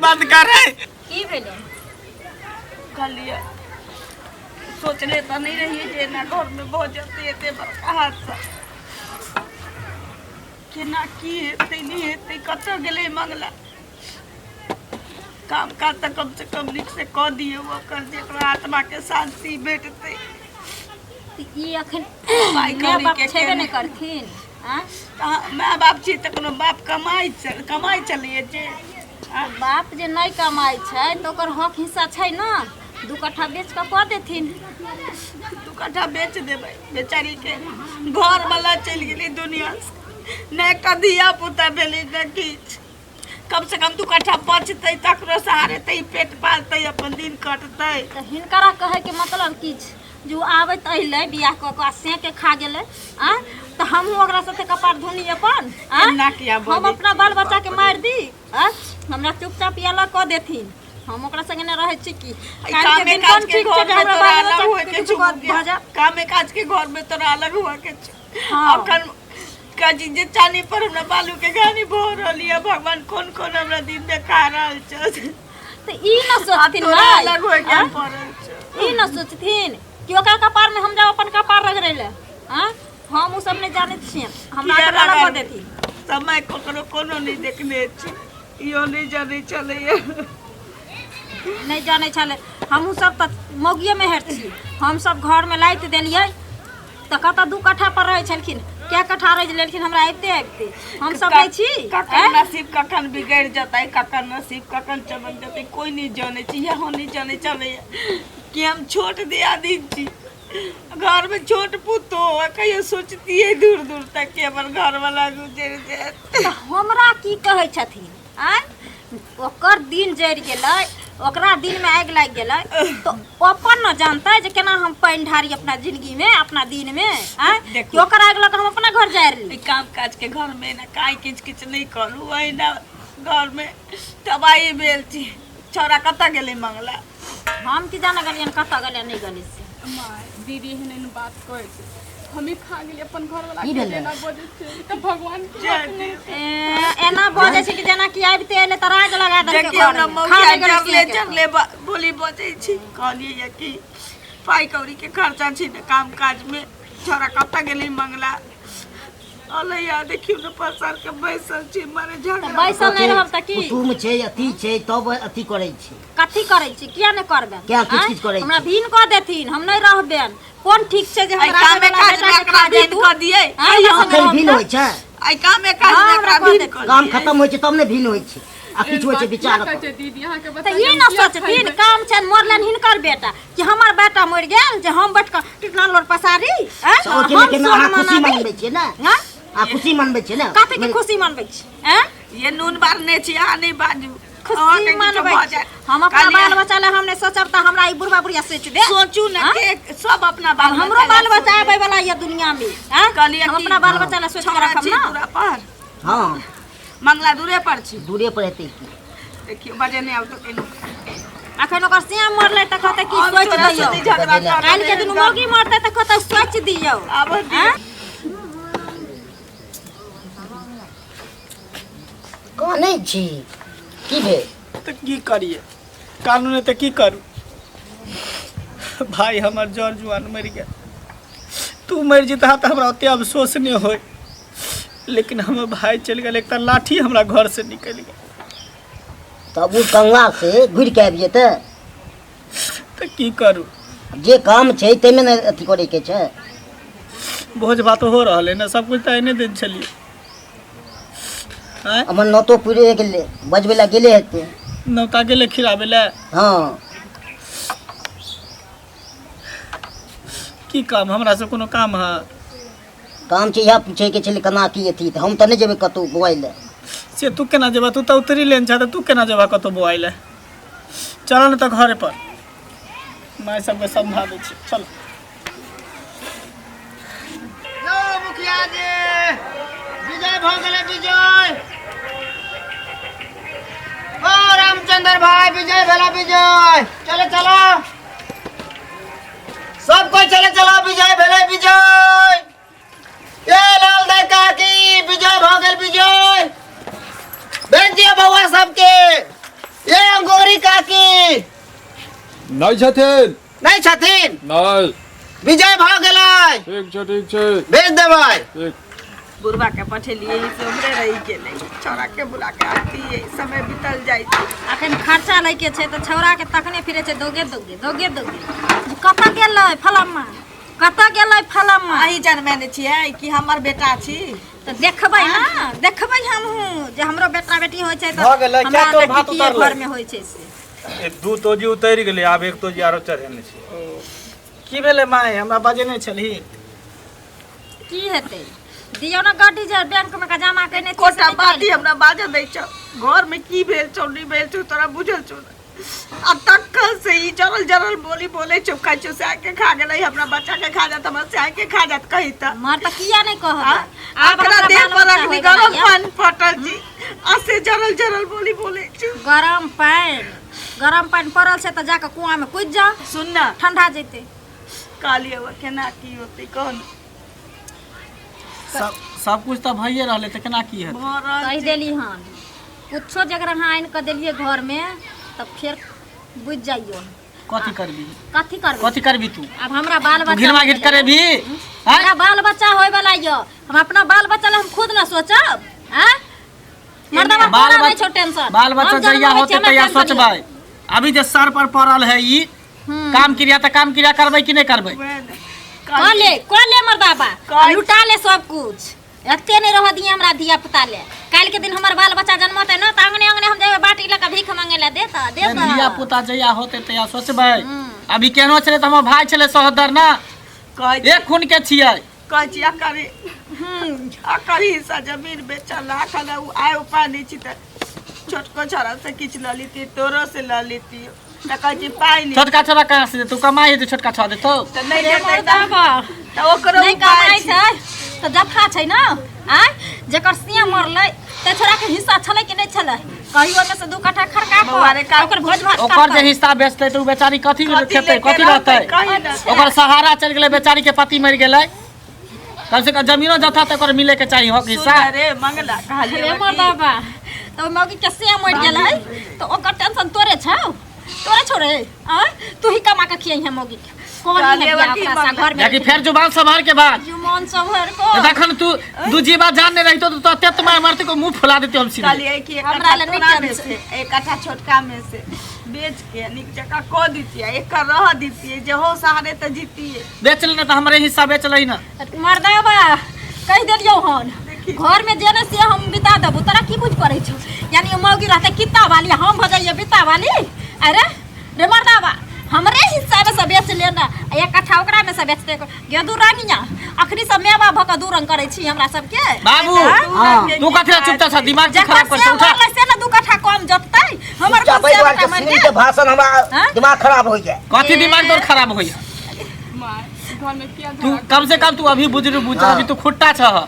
बंद करे। की भेलै? कहलियै सोचले तऽ नहि रहियै जे एना घरमे भऽ जेतै एते बड़का हादसा। केना की हेतै नहि हेतै, कतऽ गेलै मंगला? काम काज तऽ कमसँ कम नीकसँ कऽ दियौ ओकर, जे ओकरा आत्माके शान्ति भेटतै। तऽ ई अखन पाइ माय बाप कौड़ीके छेबे नहि केने करथिन आँय? तऽ माय बाप छी तऽ कोनो बाप कमाइ चल कमाइ चलैए जे आँय? बाप जे नहि कमाइ छै तऽ ओकर हक हिस्सा छै ने, 2 कट्ठा बेच कऽ कऽ देथिन। 2 कट्ठा बेच देबै बेचारीके। घरवला चलि गेलै दुनिआसँ, नहि एकटा धिया पुता भेलै नहि किछु। कम से कम 2 कट्ठा बचतै तकरो सहारे तऽ ई पेट पालतै, अपन दिन कटतै। तऽ हिनकरा कहैके मतलब की छै जे ओ आबैत अयलै बियाह कऽ कऽ आ सेके खा गेलै आँय, तऽ हमहूँ ओकरा साथे कपार धुनी अपन आँय? एना किया हम बजै अपना छी? बाल बच्चाके मारि दी आँय? हमरा चुपचाप ई अलग कऽ देथिन, हम ओकरा संगे नहि रहै छी की? एहि काल्हिके कामे दिन काज कोन के ठीक छै घर जे में हमरा तोरा बाल अलग होए बच्चाके के किछु छौ भऽ मुखिया। जाय। कामे काज के घर में तोरा अलग हुआ के छौ। हँ। अखन काजी जे चानी पर हमरा बालू के घानी भऽ रहल यऽ, भगवान कोन कोन हमरा दिन देखा रहल छौ। तऽ ई न आब सोचथिन तोरा माय, अलग होए के आँय? पड़ल छौ। ई न सोचथिन कि ओकरा कपार में हम जाउ अपन कपार रगड़ै लए आँय? हम ओ सब नहि जानैत छियै, हमरा किया अलग कऽ रगड़बै? देथिन। समय ककरो कोनो नहि देखने छी, इहो नहि जानै छलैया। नहि जानै छलै। हमहूँ सब तऽ मौगिए मेहर छी, हमसब घरमे लाइट देलियै तऽ कतऽ 2 कट्ठा पर रहै छलखिन, कए कट्ठा रहि लेलखिन हमरा आबिते आबिते। हमसब नहि छी कखन आँय? नसीब कखन बिगड़ि जेतै, कखन नसीब कखन चमक जेतै, कोइ नहि जानै छै। इहो नहि जानै छलैया कि हम छोट दियादिन छी, घरमे छोट पुतोह, आ कहियो सोचतियै दूर दूर तक कि हमर घरवला गुजरि जायत। तऽ हमरा की कहै छथिन आँय? ओकर दिन जरि गेलै, ओकरा दिनमे आगि लागि गेलै तऽ अपन ने जानतै जे केना हम पानि ढारी अपना जिंदगीमे, अपना दिनमे आँय? देखू। कि ओकर आगि लऽ कऽ हम अपना घर जारि ली? ई काम काज के घर में ना काई किच किच नहीं करू, अहिना घर में तबाही भेल छी। छौड़ा कतऽ गेलै मंगला? हम की जाने गेलियनि कतऽ गेलै नहि गेलै से। माय दीदी एहन एहन बात कहै छै, हमी खा गेलियै अपन घरवला की के भेलै? जेना बजै छै तऽ भगवान के जय हाथ नहि। ए, एना बजै छै कि जेना कि आबिते एलै तऽ राज लगा देलकै देखियौ घरमे। ने खा मौगिया नहि गेलै जरले से के। जरले बोली बजै छी। कहलियै ये कि पाइ कौड़ी के खर्चा छी ने काम काज में। छौड़ा कतऽ गेलै मंगला? अलै आ देखियौ ने पसार के बैसल छी मारे तऽ झगड़ा। बैसल नहि रहब तऽ की? कुटुम छै, अथी छै, तब अथी करै छै। कथी करै छी? किया नहि करबनि? किया किच आँय? किच करै हमरा छी? भीन कऽ देथिन, हम नहि रहबनि। कोन ठीक छै जे एहि हमरा कामे घरवला काज मे बेटाके एकरा खा भीन जेतू? कऽ दियै। आँय, हमरा संगे अखन रहब भीन तऽ? होइ छै? एहि कामे काज हँ, मे हमरा एकरा कऽ भीन देथिन। कऽ काम दियै। खत्म होइ छै तब ने भीन होइ छै आ एहन किछु होइ छै बात किया विचार कहै छै दीदी? अहाँके तऽ बता ई न सोचथिन काम छनि, मरलनि हिनकर बेटा कि हमर बेटा मरि गेल जे हम बैठ कऽ टिकना लोर पसारी आँय? ओहिके हम लेकिन शोक अहाँ खुशी मनाबी? मनबै छियै ने? आँय? अहाँ खुशी मनबै छियै ने? कथी के खुशी मनबै छी आँय? ये नून बारने छी, अहाँ नहि बाजू। खुशी अहाँके किछो मनबै भऽ छी। जायत। हम अपना कहलियै, बाल बच्चा लए हम नहि सोचब तऽ हमरा ई बुढ़बा बुढ़िया सोचि दे? सोचू ने आँय? के सब अपना बाल हमरो बच्चा बाल लए बच्चा सोचै। आबै वाला यऽ दुनिया में आँय? कहलियै हम कि अपना बाल बच्चा लए सोचि कऽ छौड़ा रखब छी ने। दूरा पर। हँ। मंगला दूरे पर छी। दूरे पर हेतै की? देखियौ बजे नहि आउ तऽ केनो। अखन ओकर श्याम मरलै तऽ कहतै कि हम सोचि तोरा दियौ। से झगड़ा कर काल्हि के दिन मौगी मरतै तऽ कहतै सोचि दियौ। आब आँय? कानै छी की भेल? तऽ की करियै, कानू नहि तऽ की करू भाई? हमर जर जुआन मरि गेल। तू मरि जेतह तऽ हमरा ओते अफसोस नहि होय, लेकिन हमर भाई चलि गेल, एकटा लाठी हमरा घरसँ निकलि गेल। तब ओ कंगला से घुरि के आबि जेतै। तऽ की करू? जे काम छै ताहिमे ने अथी करैके छै। भोज भात हो रहल है ने, सब कुछ तऽ एने दिन छलियै आँय? हमर नौतो पुरे गेलै, बजबै लए गेले हेतै। नौता गेलै खिलाबै लए। हँ। की काम? हमरा से कोनो काम है? काम छै, इएह पूछैके छलै केना की अथी। तऽ हम तऽ नहि जेबै कतहु बौआइ लए। से तू केना जेबह? तू तऽ उतरी लेन छह, तऽ तू केना जेबह कतहु बौआइ लए? चल ने तऽ घरे पर माय सबके समझा दै छी, चल। यौ मुखिया जी, विजय भऽ गेलै विजय। ओ रामचंद्र भाई, विजय भेला विजय। चलो चलो, सब कोई चले चलो, विजय भेलै विजय। ए लाल दाई काकी, विजय भऽ गेल विजय। भेज दियौ बौआ सबके। ए गौरी काकी नहि छथिन। नहि छथिन? नहि। विजय भऽ गेलै। ठीक छै, ठीक छै, भेज देबै। ठीक। बुढ़वा के पठेलियै, से उमरे रहि गेलै। छौड़ा के बुला के आतियै, समय बीतल जाइ छै। अखन खर्चा लैके छै तऽ छौड़ाके तखने फिरै छै दौगे दौगे दौगे दौगे, कतऽ गेलै फलामा, कतऽ गेलै फलामा। अहीं जनमेने छियै कि हमर बेटा छी? तऽ देखबै ने, देखबै हमहूँ जे हमरो बेटा बेटी होइ छै तऽ भऽ गेलै, हमरा क्या तोर लड़की भात की उतरलै? घरमे होइ छै से। एक दू तोजी उतरि गेलै, आब एक तोजी आरो चढ़ेने छै। की भेलै माय, हमरा बजेने छलही? की हेतै, दियौ ने गड्डी जे बैंक में का जमा केने छियै से कोटा निकालि बाती हमरा बाजऽ दै छौ। घर में की भेल छौ, नहि भेल छौ, तोरा बुझल छौ ने? आ तखन से ई जरल जरल बोली बोले छौ, खाइ छौ सएह के खा गेलै, हमरा बच्चा के खा जात, हमरा सएह के खा जात, कही तऽ। मर तऽ किया नहि कहब? आ? आब एकरा हमरा देह बाल पर बच्चा अखनी होइवला गरम यऽ। पानि फटल छी आ से जरल जरल बोली बोले छौ। गरम पानि, गरम पानि पड़ल छै तऽ जाकऽ कुआँ में कूदि जाउ, सुन ने, ठंडा जेतै। कहलियै केना की होतै, कह ने। सब सब कुछ तऽ भइए रहलै, तऽ केना की हेतै? भऽ रहल कहि छै। देली हन, कुछो जकर अहाँ आनि कऽ देलियै घरमे तऽ फेर बुझि जाइयो। कथी करबी? कथी करबै? कथी करबी तू? आब हमरा बाल तू बच्चा घिनमा घिट करेबी? हमरा बाल बच्चा होय वाला यऽ, हम अपना बाल बच्चा लए हम खुद न सोचब? आँय मर्दवा, बाल तोरा नहि बच्चा छौ टेंशन? बाल बच्चा हम जहिया जनमबै छी, होतै हमरा तहिया टेंशन यऽ। सोचबै। अभी जे सर पर पड़ल है ई काम क्रिया, तऽ काम क्रिया करबै कि नहि करबै? वएह ने। कऽ ले, कऽ ले मर्दाबा, कहै- लुटा ले सब कुछ, एते नहि रहऽ दिए हमरा धिया पुता ले। काल्हि के दिन हमर बाल बच्चा जन्मतै न तऽ अंगने अंगने हम जेबै बाटी लऽ कऽ भीख मांगे लए, दे तऽ दे तऽ। धिया पुता जहिया होतै तहिया सोचबै। अभी केहनो छलै तऽ हमर भाय छलै, सहोदर ना, कहै एक खून के छियै। कहै छी अकरी अकरी हिस्सा जमीन बेचल राखल है, उ आय उपाय नहि छी तऽ छोटको छोरा से किछु लऽ लीती, तोरो से लऽ लीती, तऽ कहै छी पाइ नहि। छोटका छोरा कहाँ से देतौ? कमाइ हेतै छोटका छोरा देतौ? तऽ नहि रे देतै तऽ मर्दाबा, तऽ ओकरो नहि उपाय कमाइ छै। छै तऽ जथा छै ने। आँय, जेकर सिया मरलै तऽ छोरा के हिस्सा छलै कि नहि छलै? कही ओहिमे से दू कट्ठा खड़का बौआ रे, कऽ ओकर भोज भात ओकर जे करतै। हिस्सा बेचतै तऽ उ बेचारी कथी कथी खेतै, लेके कथी रहतै, रहतै? कही ने। ओकर सहारा चलि गेलै, बेचारी के पति मरि गेलै। कम से कम जमीनो जथा तऽ ओकर मिले के चाही हक हिस्सा। सुन रे मंगला, कहलियै रे की? मर्दाबा, तऽ ओहि मौगी के सिया मरि गेलै तऽ ओकर टेंशन तोरे छौ, तोरे छौ रे? आँय, तू ही कमा के खियैहे मौगी के? कौन कहलियै है की ओकरा सा मंगला? घर में? कियाकि फेर जुबान सम्हार के बाद जुबान सम्हार को तखन तू दू जीवा जान नहीं रहितो तो तते तुम्हारे मारते को मुंह फुला देते हम सीधे। कहलियै कि एक हमरा कट्ठा लए नहि तोरा में टेंशन। से, एक कट्ठा छोटका में से बेच के नीक जकाँ कऽ दितियै, एकर रहऽ दितियै, जे हो सहारे तऽ जीतियै। बेच लेने तऽ हमरे हिस्सा बेच लही ना। मर्दाबा, कहि देलियौ हन, घर में जे ने से हम बिता देबू, तोरा की बुझ पड़ै छौ? यानी ओ मौगी रहतै कित्ता वाली, हम भऽ जाइए बित्ता वाली। अरे रे मर्दाबा, हमरे हिस्सा में से बेच लेना, आ एक कट्ठा ओकरा में से बेचते गे। दू रंगिया अखनी सब मेवा भऽ कऽ दू रंग करै छी हमरा सबके। बाबू, हाँ। तू कथी ला चुपचाप छह? दिमाग तू जकर खराब कर से उठा। मरलै से ने दू कट्ठा कम जोततै, हमर चुपचाप कोन एहि से दुआरे बेटा मरि सुनि के गेल? भाषण हमरा हाँ? दिमाग खराब हो जाए। कथी दिमाग तोर खराब होइया? माय, घर में किया तू झगड़ा? कम से कम तू अभी बुजुर्ग बुझ, हाँ। अभी तू खुट्टा छह,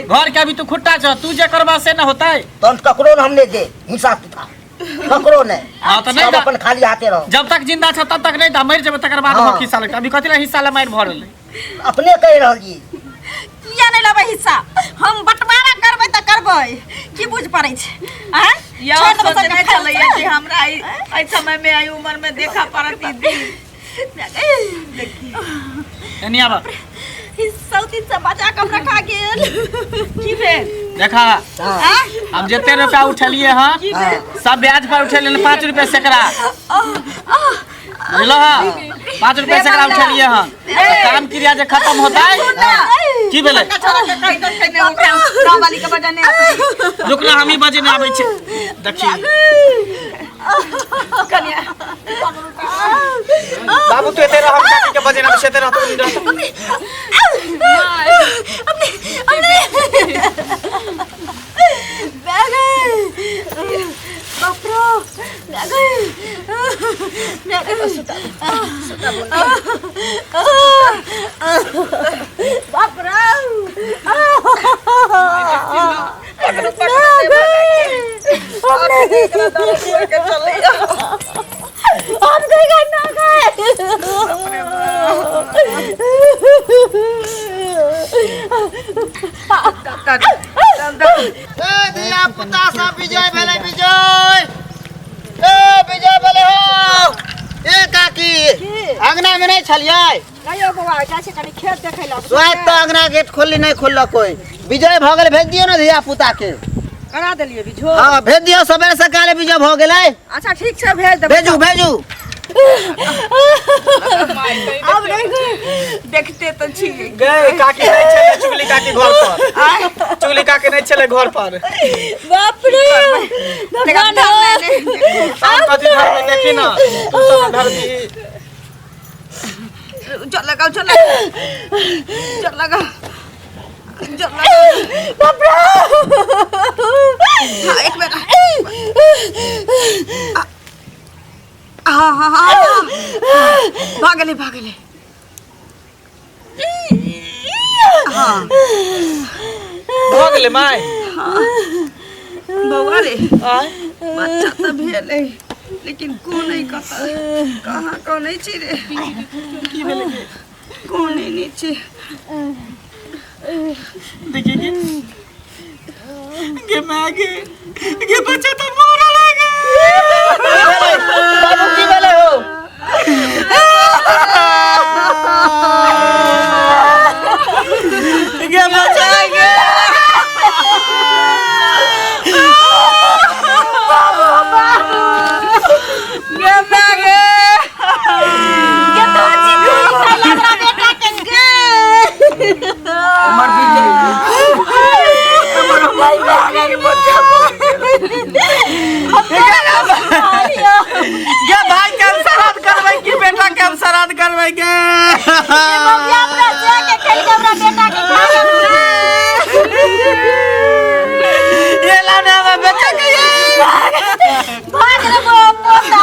घर के अभी तू खुट्टा छह, तू जे करबा से न होतै। तहन ककरो ने हम नहि दे हिस्सा तिथा, ककरो नहि। हाँ, तऽ नहि सब अपन खाली हाथे रहो। जब तक जिंदा छ तब तक नहीं दा, मरि जेबै तकर बाद हाँ। हक हिस्सा लगतै। अभी कथी ला हिस्सा ला मारि भऽ रहलै? अपने कहि रहल छी। किया नहि लेबै हिस्सा? हम बंटवारा करबै तऽ करबै, की बुझ पड़ै छै? आँय, यौ छोड़ि देबै सोचने सबके छलैया कि हमरा एहि समय में, एहि उम्र में देखा पड़त ई दिन। देखी। एनी आब। सौतीन से बचा कऽ हमरा खा गेल। की भेल? देखा, हाँ। हम जते रुपया उठेलिए हँ हाँ। सब ब्याज पर उठेलिए, 5 रुपया सैकड़ा, बुझलो? हँ, 5 रुपया सैकड़ा उठेलिए हँ। तऽ काम क्रिया जे खत्म होतै, की भेलै? छोरा के कहि दे ने, ओकरा गाँव वाली के बजाने। रुक ना, हमही बजेने आबै छै, देखी। कनिया। बाबू, तू एते रह, हम काकी के बजेने आबै छै। एते रह तू, रह। बाप रे। हम गए ना गए। ए धिया पुता सब, विजय भेलै विजय। ए ए काकी, अंगना में नहीं छलियै? नहीं हो बौआ, जाइ छै कनी खेत देखै लए। स्वाद तऽ अंगना गेट खोलली, नहीं खोललक कोई। विजय भऽ गेलै, भेज दियौ ने धिया पुता के। करा देलियै बिझो? हाँ, भेज दियौ, सबेरे सकाले विजय भऽ गेलै। अच्छा ठीक छै, भेज देबै। भेजू भेजू। आब नहीं देखते तऽ छी। गए काकी नहीं छले, चुगली काकी घर पर, चुगली काकी नहीं छले घर पर। बाप रे भगवान हो। हम कथी घर में देखी ना, तू सब धर दी। चल लगाओ, चल लगाओ, चल लगाओ, चल लगाओ। बाप रे। हाँ, एक मिनट। हाँ हाँ हाँ, भागले भागले। हाँ भऽ गेलै माय। बौआ रे, बच्चा तऽ भेलै, लेकिन कोन नहि, कतऽ कहाँ कनै छी रे? की भेलै? कोन नहि छी। देखिए गे, गे माय गे, गे बच्चा तऽ मरल है गे। बाबू, की भेलै हो? गे बच्चा गे। गे माय गे। गे तो चिकू खाइला हमरा बेटा के गे। हमर विजय, गे भाई के हम श्राद्ध करबै कि बेटा के हम श्राद्ध करबै गे? मौगिया अपना से के खेल के हमरा बेटा के खा गेल रे। ये ला ना हमर बेटा के ये। भाग रे बौआ पोता।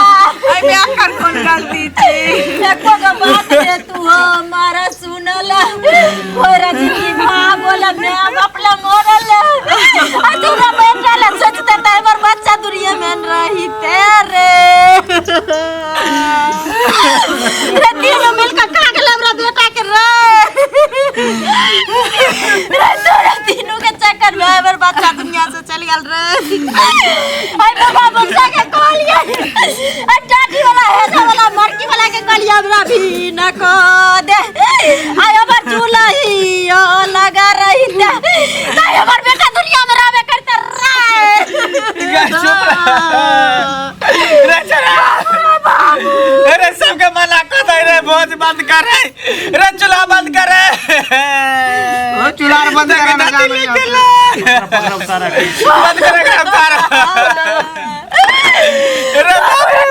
एहिमे एकर कोन गलती छै? एको गो बात रे तू हमारा सुनल होरा जिंदगी भागोल मैं बाप ला मरल आ तोरा बेटा ला सोचते त हमर बच्चा दुनिया में न रही रे। रे तीनों मिलकर खा गेल हमरा बेटा के रे। रे तोरा तीनों के चक्कर में हमर बच्चा दुनिया से चल गेल रे। आई बाबा बक्सा के कहलिए, आ टाटी वाला हेजा वाला मरकी वाला के कहलिए हमरा भी न को दे। आई हमर चूल्हा ही ओ लगा रही ते नहीं हमर बेटा दुनिया में रहबे करते रे। गे चुप रह रे, चला अरे सबके मना कर दे रे, भोज बंद कर रे, रे चूल्हा बंद कर रे। ओ चूल्हा आर बंद करे ना, जान नहीं आते। बंद करे तारा रे। बाप रे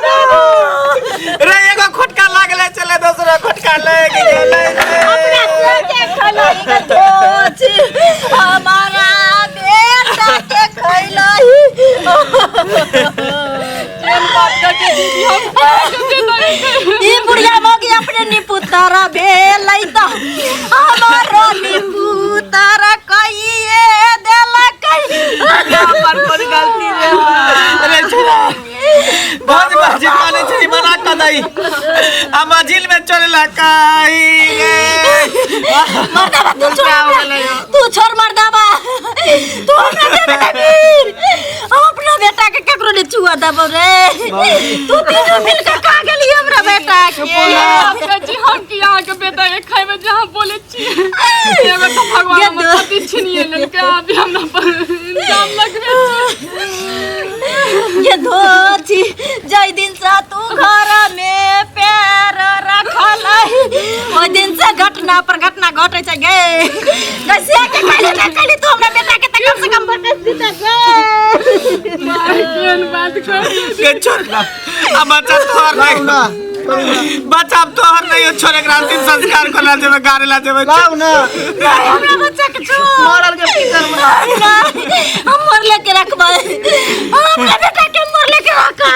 बाप रे, एगो खुटका लागले चले, दोसरो खुटका लग गेलै। अपना से के खलई के दोची हमारा बेटा के खैलई। ई बुढ़िया मौगी अपने निपुतारा भेलै त हमारो निपुतारा कहिए देलकै। हमर कोन गलती रे? अरे छोड़ा, भोज मस्जिद वाले छै मना कर दई, आ मस्जिद में चले काई गे। मर्दाबा तू छोड़ हमरा, तू छोड़ मर्दाबा, तू हमरा दे दे वीर। हम अपना बेटा के केकरो नहीं छुआ देबो रे। तू तीनों मिलकर खा गेली हमरा बेटा के। जी हम की अहाँके बेटा के खेबै जे अहाँ बोलै छियै? एगो तऽ भगवान हमर पति छीनिए लेलकै, अभी हमरा पर इल्जाम लगबै छियै। ये धोची जय दिन से तू घर में पैर रखल ओहि दिन से घटना पर घटना घटै छै गे। कैसे के कहली ना कहली तू हमरा बेटा के त कम से कम बकस दिता गे। माय, केहन बात कर गे छोड़ ना, आ बच्चा तोहर नहीं, बच्चा अब तोहर नहीं हो, छोड़। एकरा अंतिम संस्कार करला जेबै, गाड़े ला जेबै। लाउ ना। हमरा बच्चा के छोड़। मरल के की करबै? नहीं, हम मरले के रखबै, हम अपना बेटा के मरले के रखबै।